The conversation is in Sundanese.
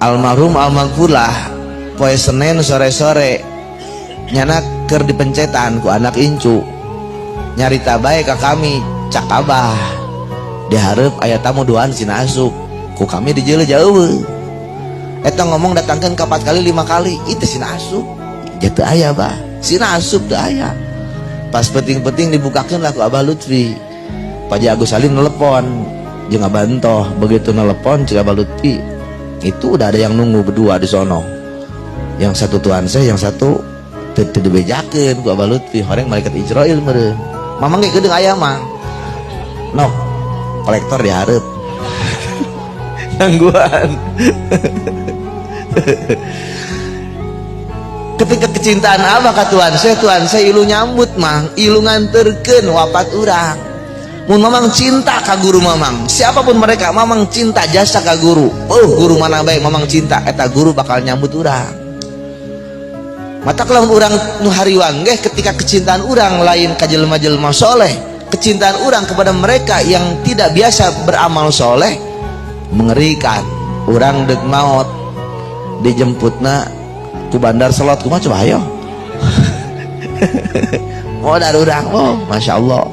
Almarhum almaghfurlah, poe Senin sore-sore nyana keur dipencetan ku anak incu, nyarita bae ka kami, cak Abah, dihareup aya tamu duaan sina asup ku kami dijeuleu jauh. Eta ngomong datangkan ka 4 kali 5 kali itu sina asup jatuh aya bah, sina asup teu aya. Pas penting-penting dibukakeun lah ku Abah Lutfi. Pak Haji Agus Salim nelepon jeung Abah Entoh. Begitu nelepon, cik Abah Lutfi, itu udah ada yang nunggu berdua di sono, yang satu tuan saya, yang satu teu dibejakeun ku Abah Lutfi, horeng malaikat Ijrail meureun. Mamang ge geudeung aya mah nok kolektor dihareup nangguan. Ketika kecintaan Abah ka tuan saya, tuan saya ilu nyambut mang, ilu nganterkeun wafat urang. Mun mamang cinta ka guru mamang, siapapun mereka, mamang cinta jasa ka guru. Oh, guru mana bae mamang cinta, eta guru bakal nyambut urang. Mata lamun urang nu hariwang ge, ketika kecintaan urang lain ka jelema-jelema soleh, kecintaan urang kepada mereka yang tidak biasa beramal soleh mengerikan. Urang dek maot dijemputna ku bandar slot, kumaha coba? Ayo modal urang, oh masya Allah.